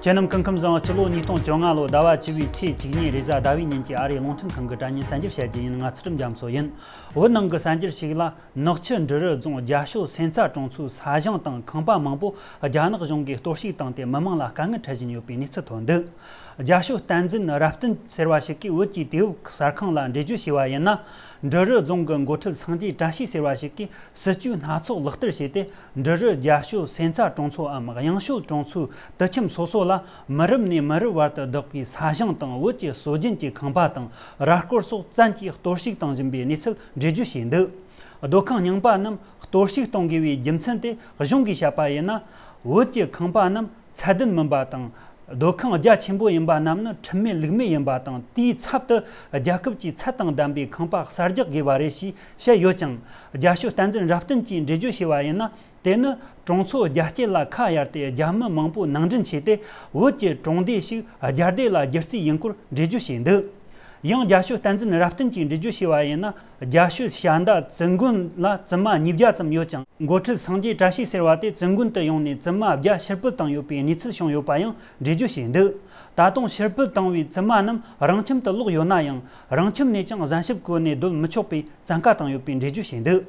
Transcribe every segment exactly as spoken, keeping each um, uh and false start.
ཁྱེད་རྣམས་སྐུ་ཁམས་བཟང་། སྤྱི་ལོ་ཉིས་སྟོང་བཅོ་ལྔ་ལོ་ཟླ་བ་བཅུ་པའི་ཚེས་བཅུ་གཉིས་རེས་གཟའ་ཟླ་བའི་ཉིན་གྱི་ཨ་རིའི་རླུང་འཕྲིན་ཁང་གི་དྲ་བརྙན་གསར་འགྱུར་བཤད་རྒྱུ་ཡིན། ང་ཚུལ་ཁྲིམས་རྒྱ་མཚོ་ཡིན། བོད་ནང་གི་གསར་འགྱུར་ཞིག་ལ། ནག་ཆུ་འབྲི་རུ་རྫོང་རྒྱ་ཤོད་སེམས་རྩ་གྲོང་ཚོའི་ས་ཞིང་དང་ཁང་པ་མང་པོ་རྒྱ་ནག་གཞུང་གིས་གཏོར་བཤིག་བཏང་སྟེ་མི་མང་ལ་དཀའ་ངལ་འཕྲད་བཞིན་ཡོད་པའི་གནས་ཚུལ་ཐོན་འདུག་རྒྱ་ཤོད་བསྟན་འཛིན་རབ་བརྟན་ཟེར་བ་ཞིག་གིས་བོད་ཀྱི་དུས་བབ་གསར་ཁང་ལ་འགྲེལ་བརྗོད་བྱས་པ་ཡིན་ན། འབྲི་རུ་རྫོང་གི་འགོ་ཁྲིད་སངས་རྒྱས་བཀྲ་ཤིས་ཟེར་བ་ཞིག་གིས་སྲིད་ཇུས་སྣ་ཚོགས་ལག་བསྟར་བྱས་ཏེ། འབྲི་རུ་རྒྱ་ཤོད་སེམས་རྩ་གྲོང་ཚོའམ་གཡང་ཤོད་གྲོང་ཚོའི་དུད་ཁྱིམ་སོ་སོ་ལ་མི་རབས་ནས་མི་རབས་བར་དུ་བདག་གི་ས་ཞིང་དང་བོད་ཀྱི་སྲོལ་རྒྱུན་གྱི་ཁང་པ་དང་ར་སྐོར་སོགས་བཙན་གྱིས་གཏོར་བཤིག་བཏང་བཞིན་པའི་གནས་ཚུལ་འགྲེལ་བརྗོད་བྱས་འདུག་སྡོད་ཁང་རྙིང་པ་རྣམས་གཏོར་བཤིག་གཏོང་དགོས་པའི་རྒྱུ་མཚན་དེ་གཞུང་གིས་བཤད་པ་ཡིན་ན། བོད་ཀྱི་ཁང་པ་རྣམས་ཚད་ལྡན་མིན་པ་དང་། སྡོད་ཁང་རྒྱ་ཆེན་པོ་ཡིན་པ་རྣམས་ནི་ཁྲིམས་མེད་ལུགས་མེད་ཡིན་པ་དང་། དེའི་ཚབ་ཏུ་རྒྱལ་ཁབ་ཀྱི་ཚད་དང་ལྡན་པའི་ཁང་པ་གསར་རྒྱག་དགོས་པ་རེད་ཅེས་བཤད་ཡོད་ཀྱང་། རྒྱ་ཤོད་བསྟན་འཛིན་རབ་བརྟན་གྱིས་འགྲེལ་བརྗོད་བྱས་པ་ཡིན་ན། དེ་ནི་གྲོང་ཚོ་རྒྱ་སྐྱེད་ལ་ཁ་གཡར་ཏེ་རྒྱ་མི་མང་པོ་ནང་འདྲེན་བྱས་ཏེ། བོད་ཀྱི་གྲོང་སྡེ་ཞིག་རྒྱ་སྡེ་ལ་བསྒྱུར་རྩིས་ཡིན་སྐོར་འགྲེལ་བརྗོད་བྱས་འདུག་ཡང་རྒྱ་ཤོད་བསྟན་འཛིན་རབ་བརྟན་གྱིས་འགྲེལ་བརྗོད་བྱས་པ་ཡིན་ན། རྒྱ་ཤོད་ཤ་མདའ་བཙུན་དགོན་ལ་བཙུན་མ་ཉིས་བརྒྱ་ཙམ་ཡོད་ཀྱང་། འགོ་ཁྲིད་སངས་རྒྱས་བཀྲ་ཤིས་ཟེར་བ་དེ་བཙུན་དགོན་དུ་ཡོང་ནས་བཙུན་མ་བརྒྱ་ཕྱིར་ཕུད་བཏང་ཡོད་པའི་གནས་ཚུལ་བྱུང་ཡོད་པ་ཡང་འགྲེལ་བརྗོད་བྱས་འདུག་ད་དུང་ཕྱིར་ཕུད་བཏང་བའི་བཙུན་མ་རྣམས་རང་ཁྱིམ་དུ་ལོག་ཡོད་ན་ཡང་། རང་ཁྱིམ་ནས་ཀྱང་གཟན་ཞབས་བཀོལ་ནས་སྡོད་མི་ཆོག་པའི་བཙན་བཀའ་བཏང་ཡོད་པའི་འགྲེལ་བརྗོད་བྱས་འདུག་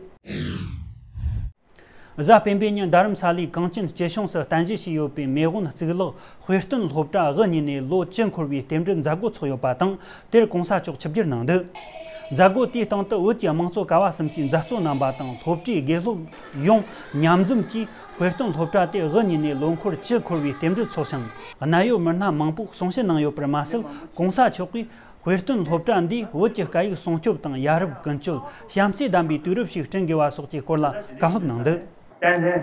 གཟའ་སྤེན་པའི་ཉིན་རྡ་རམ་ས་ལའི་གངས་ཅན་སྐྱིད་གཤོངས་སུ་རྟེན་གཞི་བྱས་ཡོད་པའི་མེས་དབོན་གཙུག་ལག་དཔེ་སྟོན་སློབ་གྲྭ་དབུ་བརྙེས་ནས་ལོ་བཅུ་འཁོར་བའི་རྟེན་འབྲེལ་མཛད་སྒོ་ཚོགས་ཡོད་པ་དང་། དེར་༸གོང་ས་མཆོག་ཆིབས་བསྒྱུར་གནང་འདུག་མཛད་སྒོ་དེའི་སྟེང་དུ་བོད་ཀྱི་དམངས་གཙོ་ཀ་བ་གསུམ་གྱི་མཛད་གཙོ་རྣམ་པ་དང་། སློབ་གྲྭའི་དགེ་སློབ་ཡོངས་མཉམ་འཛོམས་ཀྱིས་དཔེ་སྟོན་སློབ་གྲྭ་དེ་དབུ་བརྙེས་ནས་ལོ་འཁོར་བཅུ་འཁོར་བའི་རྟེན་འབྲེལ་ཚོགས་ཤིང་། གནད་ཡོད་མི་སྣ་མང་པོས་གསུང་བཤད་གནང་ཡོད་པར་མ་ཟད། ༸གོང་ས་མཆོག་གིས་དཔེ་སྟོན་སློབ་གྲྭ་འདིས་བོད་ཀྱི་སྐད་ཡིག་སྲུང་སྐྱོབ་དང་། ཡ་རབས་ཀུན་སྤྱོད། བྱམས་བརྩེ་ལྡན་པའི་དུས་རབས་ཤིག་བསྐྲུན་དགོས་པ་སོགས་ཀྱི་སྐོར་ལ་བཀའ་སློབ་གནང་འདུག་ཏན་ཏན།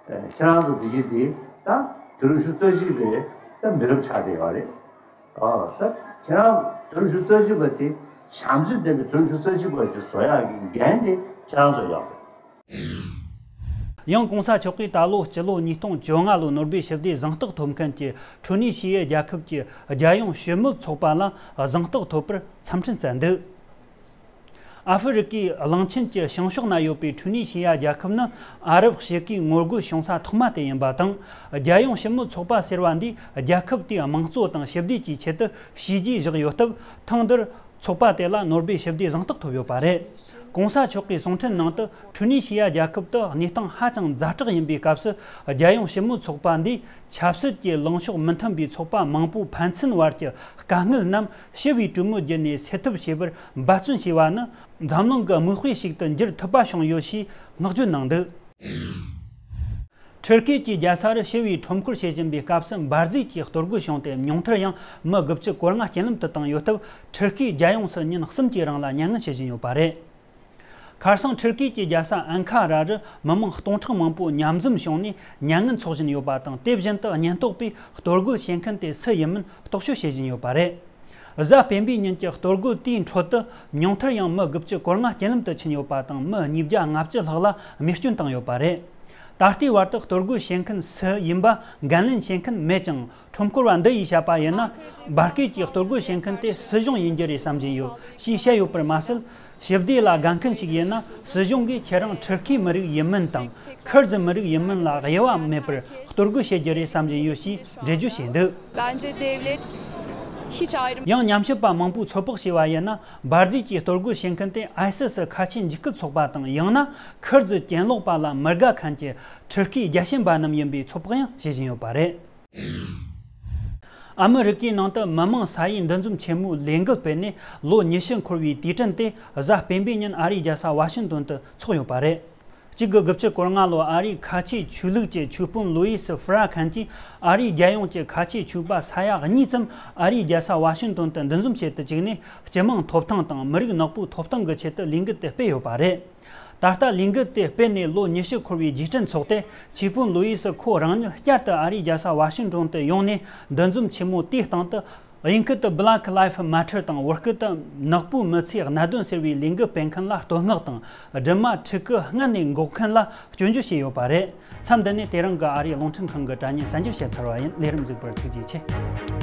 ཁྱེད་རང་ཚོ་བོད་ཡིག་འདི་ད་དུས་རབས་ཉི་ཤུ་རྩ་གཅིག་པའི་ད་མི་རབས་ཆགས་བསྡད་ཡོད་རེད། ཨོ་ད་ཁྱེད་རང་དུས་རབས་ཉི་ཤུ་རྩ་གཅིག་པ་དེ་བྱམས་བརྩེ་ལྡན་པའི་དུས་རབས་ཉི་ཤུ་རྩ་གཅིག་པ་ཅིག་བཟོ་ཡག་གི་འགན་དེ་ཁྱེད་རང་ཚོ་ཡོད་རེད། ཡང་༸གོང་ས་མཆོག་གིས་ད་ལོ་སྤྱི་ལོ་ཉིས་སྟོང་བཅོ་ལྔ་ལོ་ནོ་སྦེལ་ཞི་བདེའི་གཟེངས་རྟགས་ཐོབ་མཁན་གྱི་ཁྲུ་ནི་ཤི་ཡའི་རྒྱལ་ཁབ་ཀྱི་རྒྱལ་ཡོངས་ཞི་མོལ་ཚོགས་པ་ལ་གཟེངས་རྟགས་ཐོབ་པར་འཚམས་འཕྲིན་བསྩལ་འདུག་ཨ་ཧྥེ་རི་ཀའི་གླིང་ཆེན་གྱི་བྱང་ཕྱོགས་ན་ཡོད་པའི་ཁྲུ་ནི་ཤི་ཡ་རྒྱལ་ཁབ་ནི་ཨ་རབ་དཔྱིད་ཀའི་ངོ་རྒོལ་བྱུང་ས་ཐོག་མ་དེ་ཡིན་པ་དང་། རྒྱལ་ཡོངས་ཞི་མོལ་ཚོགས་པ་ཟེར་བ་འདིས་རྒྱལ་ཁབ་དེའི་དམངས་གཙོ་དང་ཞི་བདེ་བཅས་ཆེད་དུ་བྱས་རྗེས་བཞག་ཡོད་སྟབས། ཐེངས་འདིར་ཚོགས་པ་དེ་ལ་ནོ་སྦེལ་ཞི་བདེའི་གཟེངས་རྟགས་ཐོབ་ཡོད་པ་རེད། ༸གོང་ས་མཆོག་གིས་གསུང་འཕྲིན་ནང་དུ། ཁྲུ་ནི་ཤི་ཡ་རྒྱལ་ཁབ་ཏུ་གནས་སྟངས་ཧ་ཅང་ཛ་དྲག་ཡིན་པའི་སྐབས་སུ། རྒྱལ་ཡོངས་ཞི་མོལ་ཚོགས་པ་འདིས་ཆབ་སྲིད་ཀྱི་ལངས་ཕྱོགས་མི་མཐུན་པའི་ཚོགས་པ་མང་པོའི་ཕན་ཚུན་བར་གྱི་དཀའ་ངལ་རྣམས་ཞི་བའི་གྲོས་མོལ་བརྒྱུད་ནས་སེལ་ཐབས་བྱེད་པར་འབད་བརྩོན་བྱས་པ་ནི། འཛམ་གླིང་གི་མིག་དཔེ་ཞིག་ཏུ་འགྱུར་ཐུབ་པ་བྱུང་ཡོད་ཞེས་བསྔགས་བརྗོད་གནང་འདུག་ཊར་ཀི་གྱི་རྒྱལ་ས་རུ་ཞི་བའི་ཁྲོམ་སྐོར་བྱེད་བཞིན་པའི་སྐབས་སུ། འབར་རྫས་ཀྱི་གཏོར་རྒོལ་བྱུང་སྟེ། ཉུང་མཐར་ཡང་མི་དགུ་བཅུ་གོ་ལྔ་རྐྱེན་ལམ་དུ་བཏང་ཡོད་སྟབས། ཊར་ཀིའི་རྒྱལ་ཡོངས་སུ་ཉིན་གསུམ་གྱི་རིང་ལ་མྱ་ངན་བྱེད་བཞིན་ཡོད་པ་རེད། ཁ་སང་ཊར་ཀི་གྱི་རྒྱལ་ས་ཨན་ཁ་ར་རུ་མི་མང་སྟོང་ཕྲག་མང་པོ་མཉམ་འཛོམས་བྱུང་ནས་མྱ་ངན་འཚོགས་བཞིན་ཡོད་པ་དང་། དེ་བཞིན་དུ་ཉེན་རྟོག་པས་གཏོར་རྒོལ་བྱེད་མཁན་དེ་སུ་ཡིན་མིན་རྟོག་དཔྱོད་བྱེད་བཞིན་ཡོད་པ་རེད། གཟའ་སྤེན་པའི་ཉིན་གྱི་གཏོར་རྒོལ་དེའི་ཁྲོད་དུ་ཉུང་མཐར་ཡང་མི་དགུ་བཅུ་གོ་ལྔ་རྐྱེན་ལམ་དུ་ཕྱིན་ཡོད་པ་དང་། མི་ཉིས་བརྒྱ་ལྔ་བཅུ་ལྷག་ལ་རྨས་སྐྱོན་བཏང་ཡོད་པ་རེད། ད་ལྟའི་བར་དུ་གཏོར་རྒོལ་བྱེད་མཁན་སུ་ཡིན་པ་འགན་ལེན་བྱེད་མཁན་མེད་ཀྱང་། ཁྲོམ་སྐོར་བ་འདི་ཡིས་བཤད་པ་ཡིན་ན། འབར་གས་ཀྱི་གཏོར་རྒོལ་བྱེད་མཁན་དེ་སྲིད་གཞུང་ཡིན་རྒྱུ་རེད་བསམ་བཞིན་ཡོད་ཞེས་བཤད་ཡོད་པར་མ་ཟད། ཞི་བདེ་ལ་དགའ་མཁན་ཞིག་ཡིན་ན། སྲིད་གཞུང་གིས་ཁྱེད་རང་ཊར་ཀིའི་མི་རིགས་ཡིན་མིན་དང་། ཁུར་ཛི་མི་རིགས་ཡིན་མིན་ལ་དབྱེ་བ་མེད་པར་གཏོར་རྒོལ་བྱེད་རྒྱུ་རེད་བསམ་བཞིན་ཡོད་ཞེས་འགྲེལ་བརྗོད་བྱས་འདུག Bence devlet hiç ayrım ཡང་ཉམས་ཞིབ་པ་མང་པོས་ཚོད་དཔག་བྱས་པ་ཡིན་ན། འབར་རྫས་ཀྱི་གཏོར་རྒོལ་བྱེད་མཁན་དེ་ཨའི་སི་སི་ཁ་ཆེའི་འཇིགས་སྐུལ་ཚོགས་པ་དང་། ཡང་ན་ཁུར་ཛི་གྱེན་ལོག་པ་ལ་མི་དགའ་མཁན་གྱི་ཊར་ཀིའི་རྒྱལ་ཞེན་པ་རྣམས་ཡིན་པའི་ཚོད་དཔག་ཡང་བྱེད་བཞིན་ཡོད་པ་རེད། ཨ་མི་རི་ཀའི་ནང་དུ་མི་མང་ས་ཡའི་འདུ་འཛོམས་ཆེན་མོའི་ལས་འགུལ་སྤེལ་ནས་ལོ་ཉི་ཤུ་འཁོར་བའི་དུས་དྲན་དེ་གཟའ་སྤེན་པའི་ཉིན་ཨ་རིའི་རྒྱལ་ས་ཝ་ཤིང་ཏོན་དུ་འཚོགས་ཡོད་པ་རེད། གཅིག་དགུ་དགུ་བཅུ་གོ་ལྔ་ལོར་ཨ་རིའི་ཁ་ཆེའི་ཆོས་ལུགས་ཀྱི་ཆོས་དཔོན་ལོ་ཡིས་ཧྥི་ར་ཁན་གྱིས། ཨ་རིའི་རྒྱལ་ཡོངས་ཀྱི་ཁ་ཆེའི་ཆོས་པ་ས་ཡ་གཉིས་ཙམ་ཨ་རིའི་རྒྱལ་ས་ཝ་ཤིང་ཏོན་དུ་འདུ་འཛོམས་བྱེད་དུ་བཅུག་ནས། སྤྱི་དམངས་ཐོབ་ཐང་དང་མི་རིགས་ནག་པོའི་ཐོབ་ཐང་གི་ཆེད་དུ་ལས་འགུལ་དེ་སྤེལ་ཡོད་པ་རེད། ད་ལྟ་ལས་འགུལ་དེ་སྤེལ་ནས་ལོ་ཉི་ཤུ་འཁོར་བའི་རྗེས་དྲན་འཚོགས་ཏེ། ཆོས་དཔོན་ལོ་ཡིས་ཁོ་རང་ཉིད་བསྐྱར་དུ་ཨ་རིའི་རྒྱལ་ས་ཝ་ཤིང་ཏོན་དུ་ཡོང་ནས། འདུ་འཛོམས་ཆེན་མོ་དེའི་སྟེང་དུ། དབྱིན་སྐད་དུ་Black Lives Matter དང་། བོད་སྐད་དུ་ནག་པོའི་མི་ཚེའི་གནད་དོན་ཟེར་བའི་ལས་འགུལ་སྤེལ་མཁན་ལ་བསྟོད་བསྔགས་དང་། སྦྲུམ་མ་ཕྲུ་གུ་སྔུན་ནས་འགོག་མཁན་ལ་སྐྱོན་བརྗོད་བྱས་ཡོད་པ་རེད། མཚམས་འདི་ནས་དེ་རིང་གི་ཨ་རིའི་རླུང་འཕྲིན་ཁང་གི་དྲ་བརྙན་གསར་འགྱུར་བཤད་ཚར་བ་ཡིན། ལས་རིམ་གཟིགས་པར་ཐུགས་རྗེ་ཆེ།